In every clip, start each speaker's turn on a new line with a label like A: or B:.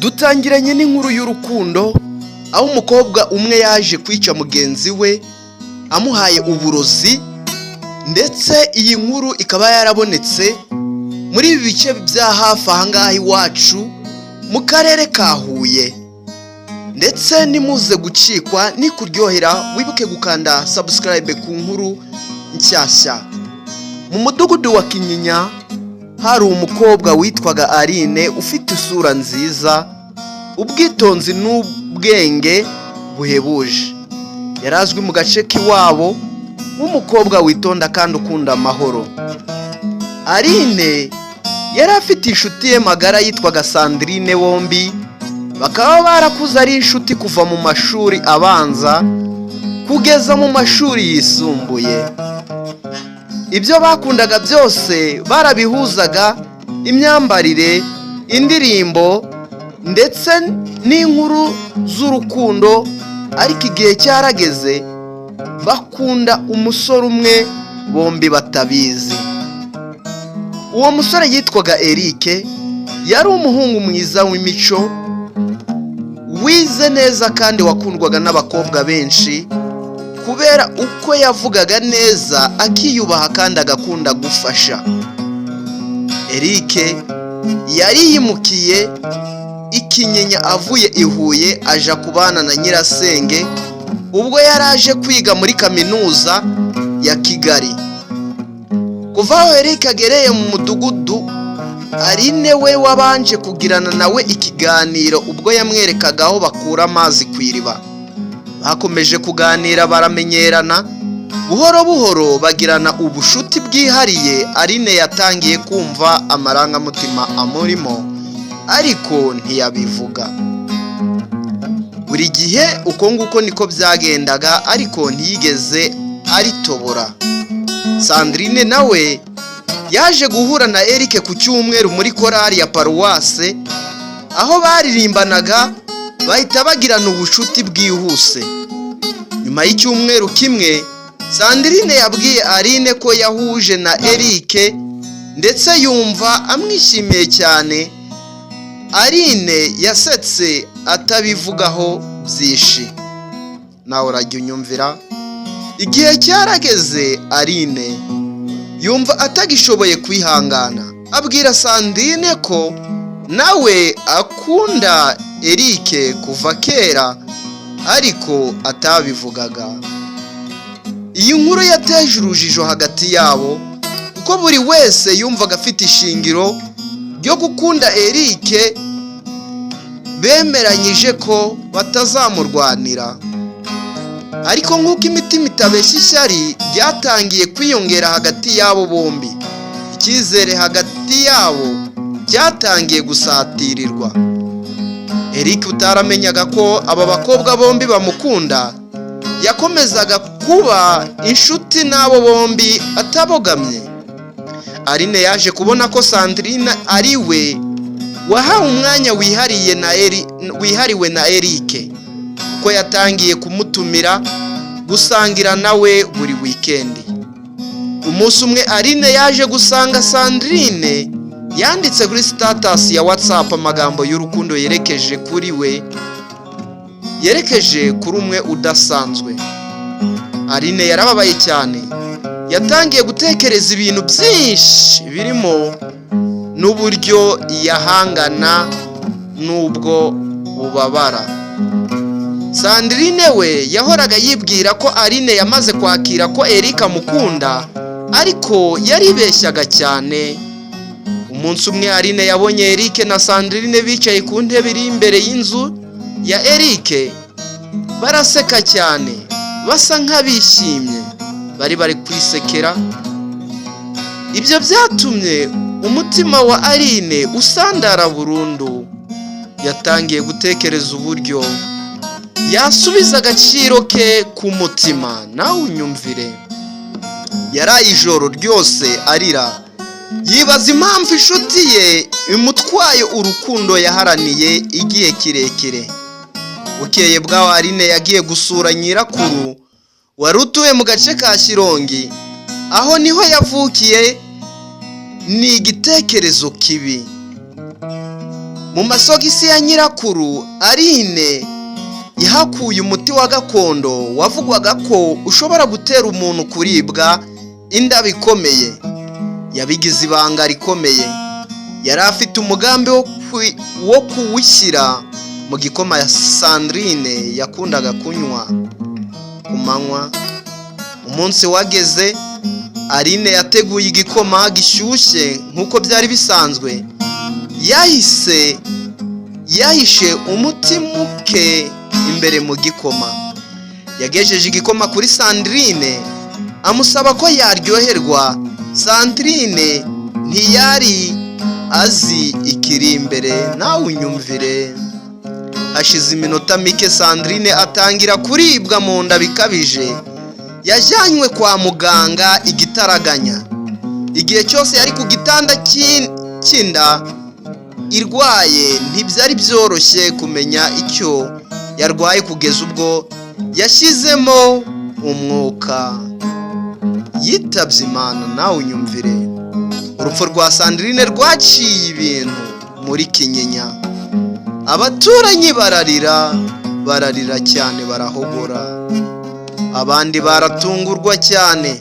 A: Dutangiranye n'inkuru y'urukundo, aho umukobwa umwe yaje kwica mugenzi we amuhaye uburozi. Ndetse iyi nkuru ikaba yarabonetse muri ibi bice bya hafi aha ngaha iwacu mu karere ka Huye. Ndetse nimuze gucikwa, nikuryohera wibuke gukanda subscribe ku nkuru nshyashya. Mu mudugudu wa Kinyinya hari umukobwa witwaga Aline, ufite isura nziza, ubwitonzi n'ubwenge buhebuje. Yari azwi mu gace k'iwabo nk'umukobwa witonda kandi ukunda amahoro. Aline yari afite inshuti ye magara yitwaga Sandrine, bombi bakaba barakuze ari inshuti kuva mu mashuri abanza kugeza mu mashuri yisumbuye. Ibyo bakundaga byose barabihuzaga: imyambarire, indirimbo ndetse n'inkuru z'urukundo. Ariko igihe cyarageze bakunda umusore umwe bombi batabizi. Uwo musore yitwaga Eric. Yari umuhungu mwiza w'imico, wize neza kandi wakundwaga n'abakobwa benshi kubera uko yavugaga neza, akiyubaha kandi agakunda gufasha. Eric yari yimukiye i Kinyinya avuye i Huye, aja kubana na nyirasenge ubwo yari aje kwiga muri Kaminuza ya Kigali. Kuva aho Eric agereye mu mudugudu, Aline we wabanje kugirana nawe ikiganiro ubwo yamwerekaga aho bakura amazi ku iriba. Bakomeje kuganira, baramenyerana, buhoro buhoro bagirana ubushuti bwihariye. Aline yatangiye kumva amarangamutima amurimo, ariko ntiyabivuga. Buri gihe uko nguko niko byagendaga, ariko ntiyigeze aritobora. Sandrine nawe yaje guhura na Eric ku cyumweru muri korali ya paruwase, aho baririmbanaga, bahita bagirana ubucuti bwihuse. Nyuma y'icyumweru kimwe, Sandrine yabwiye Aline ko yahuje na Eric ndetse yumva amwishimiye cyane. Aline yasetse atabivugaho byinshi. Nawe urajya unyumvira. Igihe cyarageze, Aline yumva atagishoboye kwihangana, abwira Sandrine ko nawe akunda Eric kuva kera ariko atabivugaga. Iyi nkuru yateje urujijo hagati yabo, kuko buri wese yumvaga afite ishingiro ryo gukunda Eric. Bemeranyije ko batazamurwanira, ariko nk'uko imitima itabeshya, ishyari ryatangiye kwiyongera hagati y'abo bombi. Icyizere hagati yabo cyatangiye gusatirirwa. Eric, utaramenyaga ko aba bakobwa bombi bamukunda, yakomezaga kuba inshuti n'abo bombi atabogamye. Aline yaje kubona ko Sandrine ari we wahawe umwanya wihariye na Eri, wihariwe na Eric, kuko yatangiye kumutumira gusangira nawe buri wikendi. Umunsi umwe, Aline yaje gusanga Sandrine yanditse kuri status ya WhatsApp amagambo y'urukundo yerekeje kuri we, yerekeje kuri umwe udasanzwe. Aline yarababaye cyane. Yatangiye gutekereza ibintu byinshi, birimo n'uburyo yahangana n'ubwo bubabara. Sandrine we yahoraga yibwira ko Aline yamaze kwakira ko Eric amukunda, ariko yaribeshyaga cyane. Umunsi umwe, Aline yabonye Eric na Sandrine bicaye ku ntebe iri imbere y'inzu ya Eric, baraseka cyane, basa nk'abishimye, bari kwisekera. Ibyo byatumye umutima wa Aline usandara burundu. Yatangiye gutekereza uburyo yasubiza agaciro ke ku mutima. Nawe unyumvire. Yaraye ijoro ryose arira, yibaza impamvu inshuti ye imutwaye urukundo yaharaniye igihe kirekire. Bukeye bwaho, Aline yagiye gusura nyirakuru wari utuye mu gace ka Shyorongi, aho niho yavukiye. Ni igitekerezo kibi. Mu masogisi ya nyirakuru, Aline yahakuye umuti wa gakondo wavugwaga ko ushobora gutera umuntu kuribwa inda bikomeye. Yabigize ibanga rikomeye. Yari afite umugambi wo kuwushyira mu gikoma ya Sandrine yakundaga kunywa ku manywa. Umunsi wageze, Aline yateguye igikoma gishyushye nk'uko byari bisanzwe. Yahise yahishe umuti muke imbere mu gikoma. Yagejeje igikoma kuri Sandrine, amusaba ko yaryoherwa. Sandrine ntiyari azi ikiri imbere. Nawe unyumvire. Hashize iminota mike, Sandrine atangira kuribwa mu nda bikabije. Yajyanywe kwa muganga igitaraganya. Igihe cyose yari ku gitanda cy'inda irwaye, ntibyari byoroshye kumenya icyo yarwaye kugeza ubwo yashyizemo umwuka, yitabye Imana. Nawe unyumvire. Urupfu rwa Sandrine rwaciye ibintu muri Kinyinya. Abaturanyi bararira, bararira cyane, barahogora, abandi baratungurwa cyane.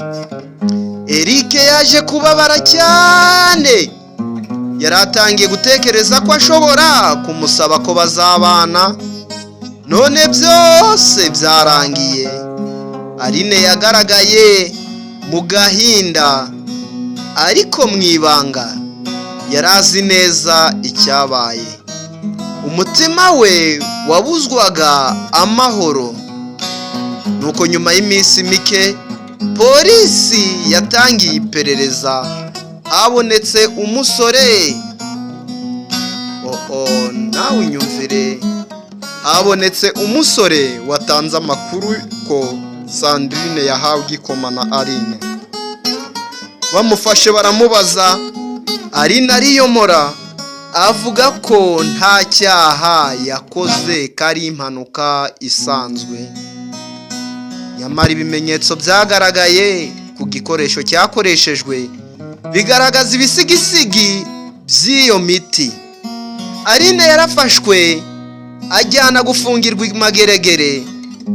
A: Eric yaje kubabara cyane. Yari atangiye gutekereza ko ashobora kumusaba ko bazabana, none byose byarangiye. Aline yagaragaye mu gahinda, ariko mu ibanga yari azi neza icyabaye. Umutima we wabuzwaga amahoro. Nuko nyuma y'iminsi mike, polisi yatangiye iperereza. Habonetse umusore. Oh, nawe unyumvire. Habonetse umusore watanze amakuru ko Sandrine yahawe igikoma na Aline. Bamufashe baramubaza, Aline ariyomora, avuga ko nta cyaha yakoze, ko ari impanuka isanzwe. Nyamara ibimenyetso byagaragaye ku gikoresho cyakoreshejwe bigaragaza ibisigisigi by'iyo miti. Aline yarafashwe, ajyana gufungirwa i Mageregere,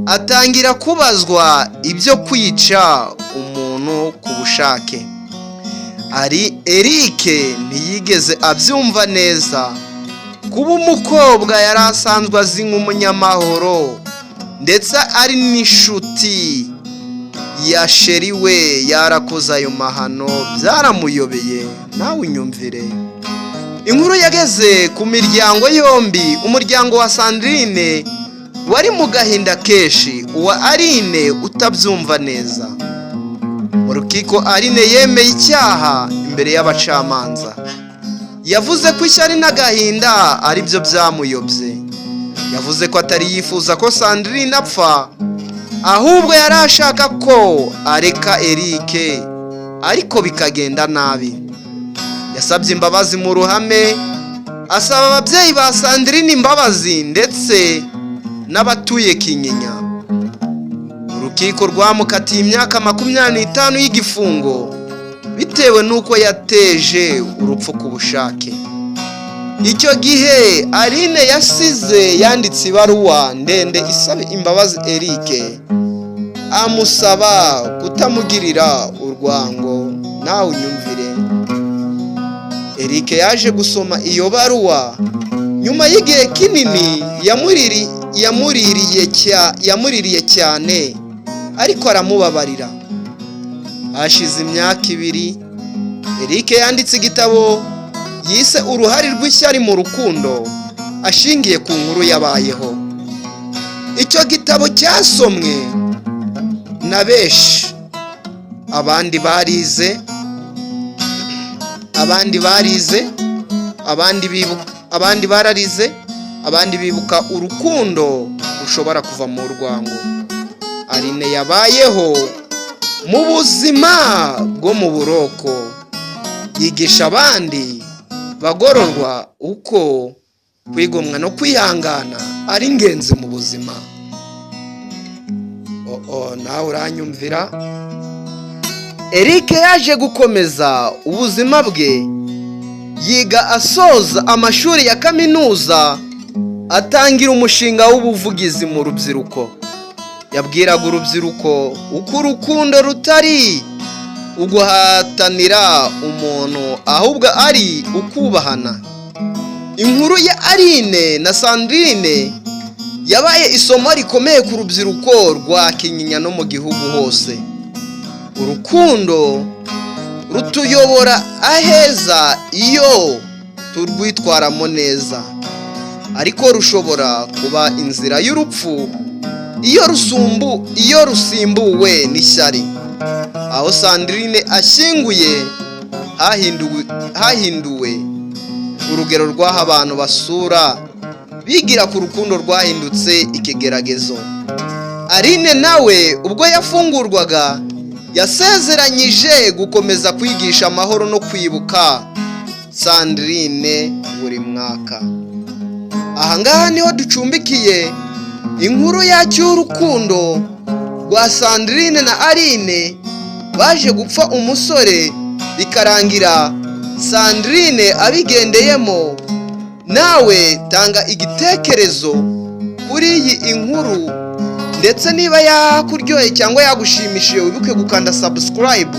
A: atangira kubazwa ibyo kwica umuntu ku bushake. Ari Eric ntiyigeze abyumva neza. Kuba umukobwa yari asanzwe azi nk'umunyamahoro, ndetse ari n'inshuti ya chéri we, yarakoze ayo mahano, byaramuyobeye. Nawe unyumvire. Inkuru yageze ku miryango yombi. Umuryango wa Sandrine wari mu gahinda kenshi, uwa Aline utabyumva neza. Mu rukiko, Aline yemeye icyaha imbere y'abacamanza. Yavuze ko ishyari n'agahinda ari byo byamuyobye. Yavuze ko atari yifuza ko Sandrine apfa, ahubwo yari ashaka ko areka Eric, ariko bikagenda nabi. Yasabye imbabazi mu ruhame, asaba ababyeyi ba Sandrine imbabazi ndetse n'abatuye Kinyinya. Urukiko rwamukatiye imyaka 25 y'igifungo bitewe n'uko yateje urupfu ku bushake. Icyo gihe Aline yasize yanditse ibaruwa ndende isaba imbabazi Eric, amusaba kutamugirira urwango. Nawe unyumvire. Eric yaje gusoma iyo baruwa nyuma y'igihe kinini. Yamuririye cyane, ariko aramubabarira. Hashize imyaka 2, Eric yanditse igitabo yise "Uruhare rw'ishyari mu rukundo", ashingiye ku nkuru yabayeho. Icyo gitabo cyasomwe na benshi. Abandi barize, abandi barize, abandi bibuka, abandi bararize, abandi bibuka urukundo rushobora kuva mu rwango. Aline yabayeho mu buzima bwo mu buroko, yigisha abandi bagororwa uko kwigomwa no kwihangana ari ingenzi mu buzima. Oh, nawe uranyumvira. Eric yaje gukomeza ubuzima bwe. Yiga asoza amashuri ya kaminuza, atangira umushinga w'ubuvugizi mu rubyiruko. Yabwiraga urubyiruko uko urukundo rutari uguhatanira umuntu, ahubwo ari ukubahana. Inkuru ya Aline na Sandrine yabaye isomo rikomeye ku rubyiruko rwa Kinyinya no mu gihugu hose. Urukundo rutuyobora aheza iyo turwitwaramo neza, ariko rushobora kuba inzira y'urupfu iyo rusimbuwe n'ishyari. Aho Sandrine ashyinguye hahinduwe urugero rw'aho abantu basura bigira ku rukundo rwahindutse ikigeragezo. Aline nawe ubwo yafungurwaga yasezeranyije gukomeza kwigisha amahoro no kwibuka Sandrine buri mwaka. Ahangaha niho ducumbikiye inkuru yacu y'urukundo rwa Sandrine na Aline baje gupfa umusore, bikarangira Sandrine abigendeyemo. Nawe tanga igitekerezo kuri iyi inkuru, ndetse niba yakuryoheye cyangwa yagushimishije, wibuke gukanda subscribe,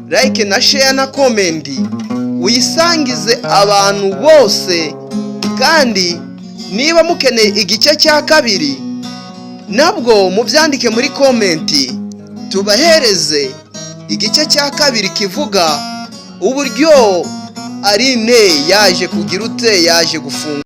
A: like na share na comment, uyisangize abantu bose. Kandi niba mukeneye igice cya kabiri, nabwo mubyandike muri comment, tubahereze igice cya kabiri kivuga uburyo Aline yaje kugira ute, yaje gufunga.